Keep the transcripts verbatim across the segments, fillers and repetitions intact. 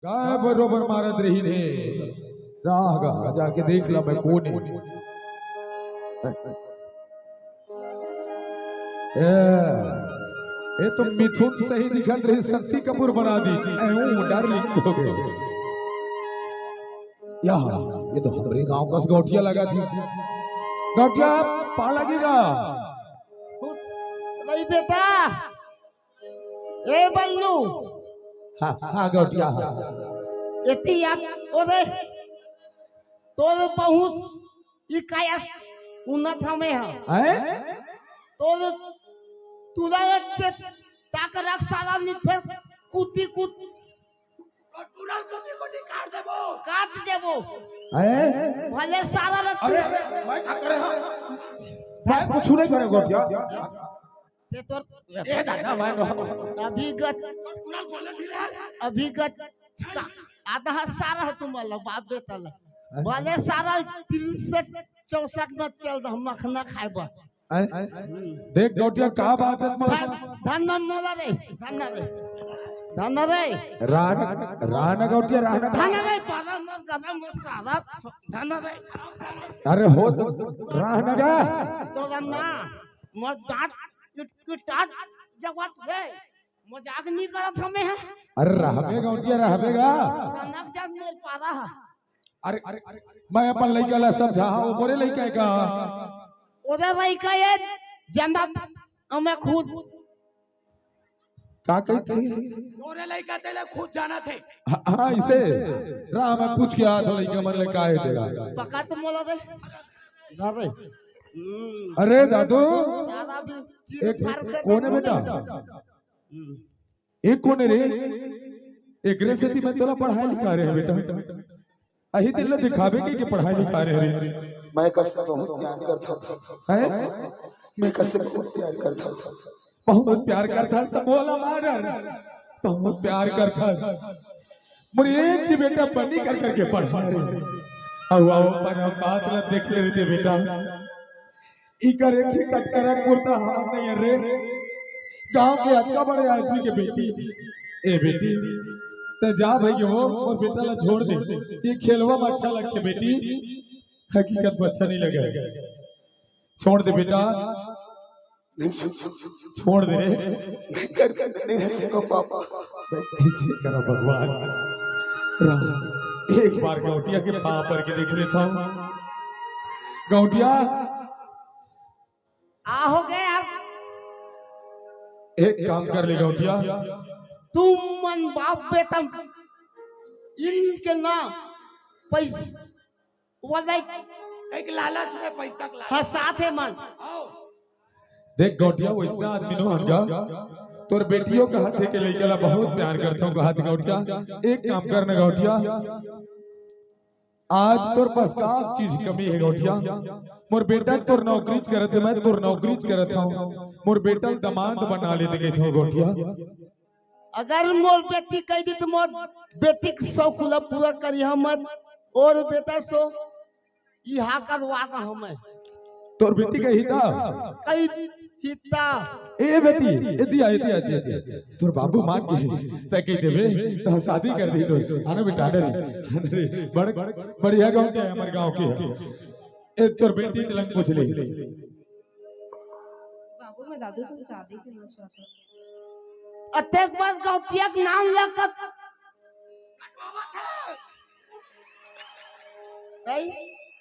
काय बरोबर मारत रहिन हे। राह गा, जाके देख ला मैं कोन ए। ए, ए तो मिथुन सही दिखत रहिस, शक्ति कपूर बना दी। ऐ, ऊ डार्लिंग हो गे। या, ये तो हमरे गांव कस गौटिया लगथे। गौटिया, पाँव लगे गा। खुश रही बेटा। ए बल्लू। हाँ, हाँ, गौटिया, हाँ। एती यार, ओ रे, तोर पहुँच ई कायस उन्नत हमे हा। हैं? तोर तुला अच्छे ताक रख साला नित फेर कुती कुत। और तुरंत कुती कुती काट देबो। काट देबो। हैं? भले साला ला अरे, तू अरे, मैं का करे हूँ? मैं कुछ नहीं करे गौटिया। ते तोर ए दादा, मैं नो। अभी गच, कुणाल बोले भी यार। अभी गच का, आधा सारा है तुम वाला, बाप बेटा ला। हैं? भले सारा तिरसठ चौसठ में चल रहा मखना खाए बा। हैं? देख गौटिया, का बात है तुम्हारे? धन, धन न मोला रे, धन रे, धन रे। रान, रान गौटिया, रान। धन रे, बड़ा मन गरम हो सारा, धन रे। अरे हो तो रान गा। तो ना, मोर दांत किटकिटात जगत रे। मजाक नहीं करत हमें है। अरे रहबे गौटिया, रहबे गा। सनक जात मोर पारा है। अरे, अरे, मैं अपन लइका ला समझा, हाँ, वो मोरे लइका है का? ओरे लइका ये जन्नत, हमें खुद। का कहते? तोरे लइका तेले खुद जानत हे। हाँ, हाँ, इसे राह में पूछ के आ तो लइका मन ले का है तेरा? पका तो मोला दे। दादा। हम्म। अरे दादू, सारा भी चीर एक फाड़ के कोने देखो बेटा? ना। हम्म। एक कोने रे, एकरे सेती मैं तोला पढ़ाई लिखा रहे बेटा। अही दिल ला दिखावे के, के पढ़ाई लिखा रहे रे। मैं कसे बहुत प्यार करता था। हैं? मैं कसे बहुत प्यार करता था। बहुत प्यार करता था, बोला मार। बहुत प्यार करता। मोर एक जी बेटा बनी कर करके पढ़ा रे। अब आओ अपन औकात ला देख ले रे बेटा। इकर एक ठे कटकरा कुर्ता हमर नहीं है रे। गांव के अतका बड़े आदमी के बेटी। ए बेटी, ते जा भाई के वो, मोर बेटा ला छोड़ दे। ये खेलवा में अच्छा लगथे बेटी, हकीकत में अच्छा नहीं लगे। छोड़ दे बेटा। नहीं, छोड़ दे रे। मैं कर, कर नहीं रह सकता पापा। मैं कैसे करा भगवान? राम, एक बार गौटिया के पाँव पर के देख लेता हूँ। गौटिया। आ हो गए आप। एक काम कर ले गौटिया। तुम मन बाप बेटा इनके ना पैस-, वो नहीं। एक लालच में पैसा के लालच। हाँ, साथ है मन। आओ। देख गौटिया, वैसना आदमी नो हन गा। तोर बेटियों कहत हे के लइका ला बहुत प्यार करत हूँ, कहत गौटिया। एक काम कर ना गौटिया, आज तोर पास का चीज कमी है गौटिया? मोर बेटा तोर नौकरीच करत हे, मैं तोर नौकरीच करत हूँ। मोर बेटा ल दमांद बना ले दे गए थे गौटिया। अगर मोर बेटी कह दी तो मोर बेटी के शौक ला पूरा करी हम मत। और बेटा सो इहा करवा रहा मैं। तोर बेटी कही ता? कही ता। ए बेटी, ए दिया, ए दिया, ए दिया, ए दिया। तोर बाबू मान के, तै कही देबे, तो शादी कर दी तो। आना बेटा, आना रे, आना रे। बड़, बढ़िया गाँव के है, हमारे गाँव के है। ए तोर बेटी चलन पूछ ले। बाबू, मैं दादू से शादी करना चाहता हूँ। अतेक बार गौतिया के नाम लेकर कटवावत है। नहीं,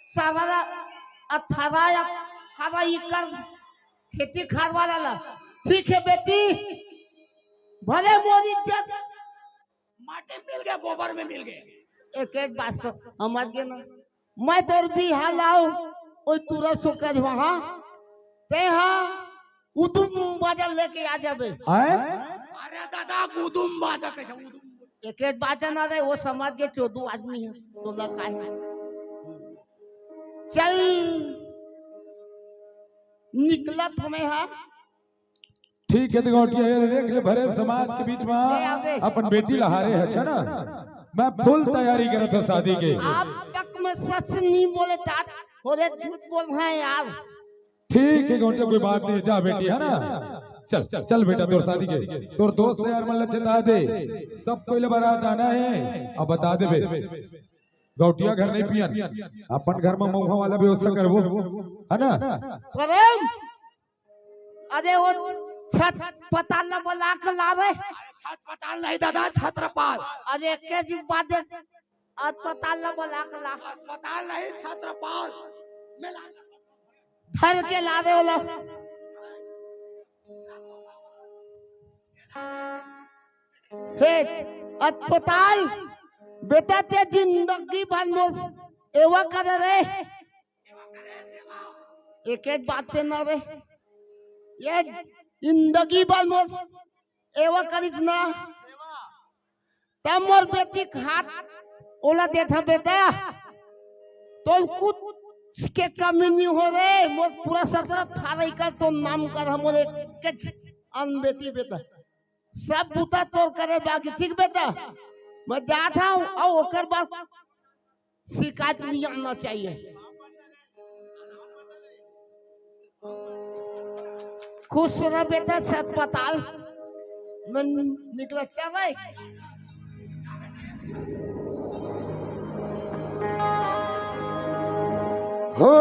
सारा रा-, अठारह या अठारह एकड़ खेती खार वाला ला। ठीक है बेटी, भले मोर इज्जत माटी में मिल गए, गोबर में मिल गए। एक एक बात सो समझ गए ना। मैं तोर बिहा लाऊ, ओई तुरंत सो कर वहाँ। ते हाँ, उदुम बाजा लेके आ जाबे। हैं? अरे दादा, गुदुम बाजा कैसे उदुम? एक एक बाजा ना रे, वो समाज के चोदू आदमी है, तो लगा है। चल, निकलत हमें हा। ठीक है, तो गौटिया, ये देख ले, भरे समाज के बीच में अपन बेटी ला हारे है, अच्छा ना? मैं full तैयारी करत हूँ शादी के। आप तक में सच नहीं बोले तात, थोड़े झूठ बोल रहे हैं यार। ठीक है गौटिया, कोई बात नहीं, जा बेटी, है ना? चल चल चल बेटा, तोर शादी के, तोर दोस्त यार मन ल चेता दे, सब कोई ल बारात आना हे। अब बता देबे, गौटिया घर नहीं पियन, अपन घर में मऊहा वाला व्यवस्था करबो, है ना? प्रेम, अरे वो छत पताल ला बोला के ला रे। अरे छत पताल नहीं दादा, छत्रपाल। अरे के जी बात दे, अस्पताल ला बोला के ला। अस्पताल नहीं, छत्रपाल। मिला। धर के ला रे वो ला। हे अस्पताल, बेटा ते जिंदगी भर मोर सेवा करे रे। एक एक बात ते ना रे, ये जिंदगी भर मोर सेवा करिस ना, तब मोर बेटी के हाथ ओला देथा बेटा, तोर कुछ के कमी नहीं हो रे। मोर पूरा सतरा थारा एकड़ तोर नाम कर, मोर एक अन बेटी बेटा, सब बूता तोर करे बाकी, ठीक बेटा? मैं जात हूँ, अउ ओकर बाद शिकायत नहीं आना चाहिए। खुश रह बेटा, सत पताल में निकल चल रहे। हो